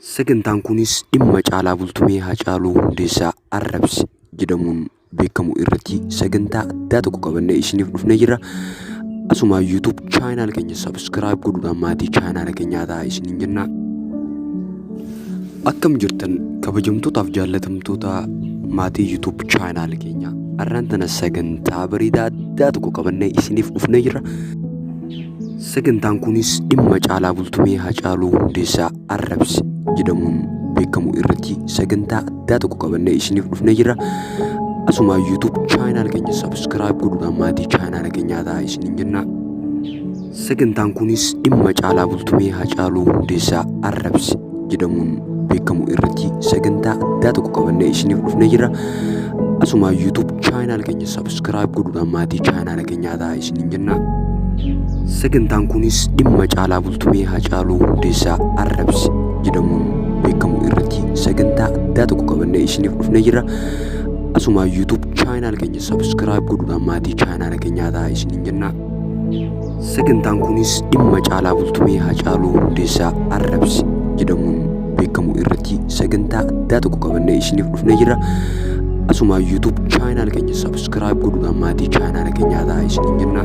Sagantaan kunis dhimma Caalaa Bultumee Haacaaluu Hundeessaa arrabse jedhamuun beekamu irratti sagantaa addaa tokko qabannee isiniif dhufnee jirra. Asuma YouTube channel keenya subscribe godhuudhaan maatii channel keenyaa ta'aa isiniin jenna. Akkam jirtan kabajamtootaaf jaallatamtoota maatii YouTube channel keenya. Har'aan tana sagantaa bareedaa addaa tokko qabannee isiniif dhufnee jirra. Sagantaan kunis dhimma Caalaa Bultumee Haacaaluu Hundeessaa arrabse jedhamuun beekamu irratti sagantaa addaa tokko qabannee isiniif dhufnee jirra. Asuma YouTube channel keenya subscribe godhuudhaan maatii channel keenyaa ta'aa isiniin jenna. Sagantaan kunis dhimma Caalaa Bultumee Haacaaluu Hundeessaa arrabse jedhamuun beekamu irratti sagantaa addaa tokko qabannee isiniif dhufnee jirra. Asuma YouTube channel keenya subscribe godhuudhaan maatii channel keenyaa ta'aa isiniin jenna. Sagantaan kunis dhimma Caalaa Bultumee Haacaaluu Hundeessaa arrabse jedhamuun beekamu irratti sagantaa addaa tokko qabannee isiniif dhufnee jirra. Asuma YouTube channel keenya subscribe godhuudhaan maatii channel keenyaa ta'aa isiniin jenna. Sagantaan kunis dhimma Caalaa Bultumee Haacaaluu Hundeessaa arrabse jedhamuun beekamu irratti sagantaa addaa tokko qabannee isiniif dhufnee jirra. Asuma YouTube channel keenya subscribe godhuudhaan maatii channel keenyaa ta'aa isiniin jenna.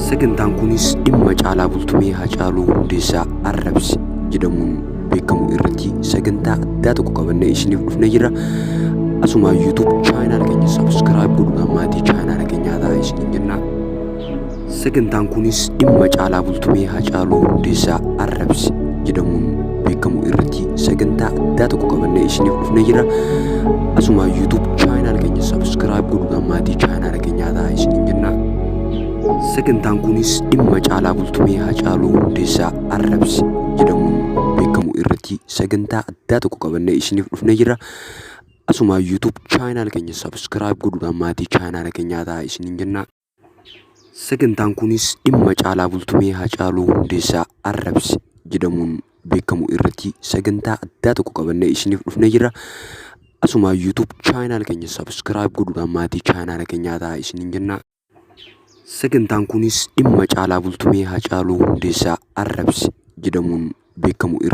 Sagantaan kunis dhimma Caalaa Bultumee Haacaaluu Hundeessaa arrabse jedhamuun beekamu irratti sagantaa addaa tokko qabannee isiniif dhufnee jirra. Asuma YouTube channel keenya subscribe godhuudhaan maatii channel keenyaa ta'aa isiniin jenna. Sagantaan kunis dhimma Caalaa Bultumee Haacaaluu Hundeessaa arrabse jedhamuun beekamu irratti sagantaa addaa tokko qabannee isiniif dhufnee jirra. Asuma YouTube channel keenya subscribe godhuudhaan maatii channel keenyaa ta'aa isiniin jenna. Sagantaan kunis dhimma Caalaa Bultumee Haacaaluu Hundeessaa arrabse jedhamuun beekamu irratti sagantaa addaa tokko qabannee isiniif dhufnee jirra. Asuma YouTube channel keenya subscribe godhuudhaan maatii channel keenyaa ta'aa isiniin jenna. Sagantaan kunis dhimma Caalaa Bultumee Haacaaluu Hundeessaa arrabse jedhamuun beekamu irratti sagantaa addaa tokko qabannee isiniif dhufnee jirra. Asuma YouTube channel keenya subscribe godhuudhaan maatii channel keenyaa ta'aa isiniin jenna. Sagantaan kunis dhimma Caalaa Bultumee Haacaaluu Hundeessaa arrabse jedhamuun beekamu irratti.